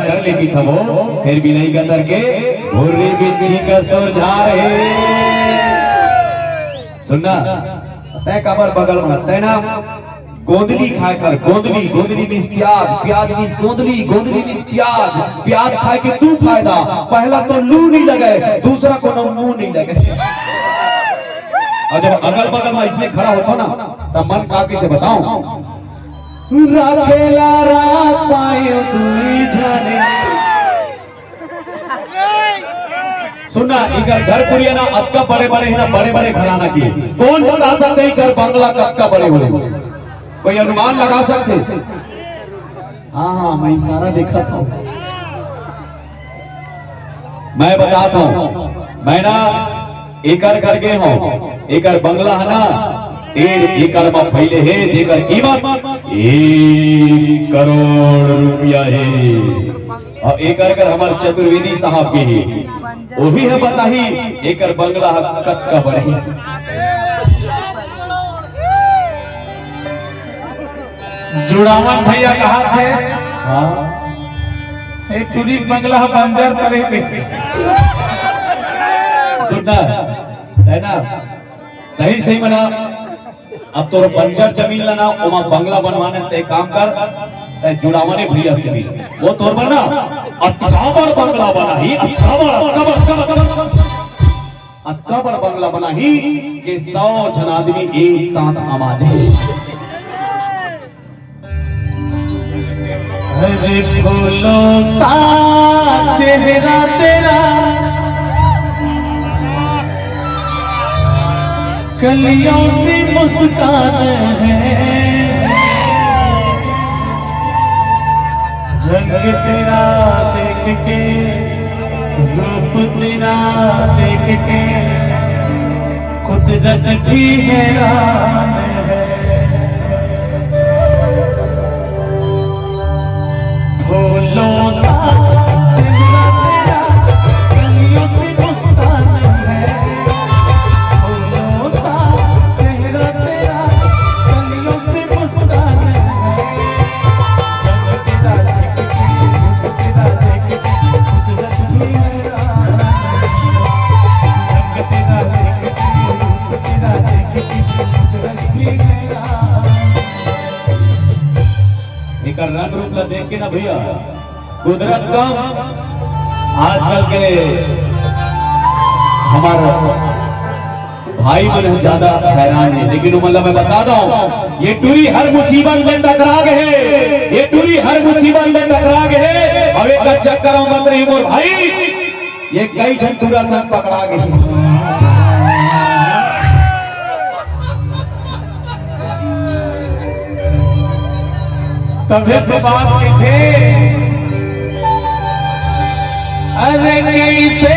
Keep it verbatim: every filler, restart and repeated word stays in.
कर ले की थबो, फिर बिलाई कतर के भुर्री बिच्छी कस तोर झार हे। सुनना, तैं काबर बगल में, तैं ना गोंदली खाए कर, गोंदली, गोंदली मीन्स प्याज, प्याज मीन्स गोंदली, गोंदली मीन्स प्याज, प्याज खाए के दू फायदा, पहला तो लू नहीं लगे, दूसरा कोनो मुंह नहीं लगे। और जब अगल बगल में इसने खड़ा होता ना, तब मन का के बताऊं, राखेला राख पायो दुई झने। सुनना, इकर घर कुरिया ना अतका बड़े बड़े हे ना, बड़े बड़े घराना के। कौन बता सकते इकर बंगला कतका बड़े होही? कोई अनुमान लगा सकते? हाँ हाँ, मैं इशारा देखा था। मैं बताता हूँ, मैं ना एकर घर गे हूँ, एकर बंगला हे ना, डेढ़ एकड़ में फैले हे, जेकर कीमत एक करोड़ रुपया हे। और एकर घर हमर चतुर्वेदी साहब के हे, वही हे बताही एकर बंगला हे कतका बड़े। जुड़ावन भैया कहा थे, हाँ। ए टूरी बंगला बंजर करे बेचे। सुनना, है ना, सही सही मना। अब तोर बंजर जमीन ला ना, ओमा बंगला बनवाने ते काम कर, ते जुड़ावने भैया से भी। वो तोर बना, अतका बड़ बंगला बनाही, अतका बड़, अतका बड़, अतका बड़, अतका बड़ बंगला बनाही कि सौ झन आदमी एक साथ आमा जाए। अरे फूलों सा चेहरा तेरा, कलियों सी मुस्कान है। रंग तेरा देख के, रूप तेरा देख के, कुदरत भी हैरान है। फूलों सा चेहरा तेरा, कलियों सी मुस्कान है। फूलों सा चेहरा तेरा, कलियों सी मुस्कान है। रंग तेरा देख के, रूप तेरा देख के, कुदरत भी हैरान है। रंग तेरा देख के, रूप तेरा देख के, कुदरत भी हैरान है। एकर रंग रूप ला देख के ना भैया, कुदरत कम, आजकल के हमार भाई मन ह ज्यादा हैरान हे। लेकिन ओमन ला मैं बता दंव, ये टूरी हर मुसीबत ले टकरा गे हे, ये टूरी हर मुसीबत ले टकरा गे हे। अब एकर चक्कर में मत रही मोर भाई, ये कई झन टूरा संग पकड़ा गे। तभे तो बात कथे, अरे कैसे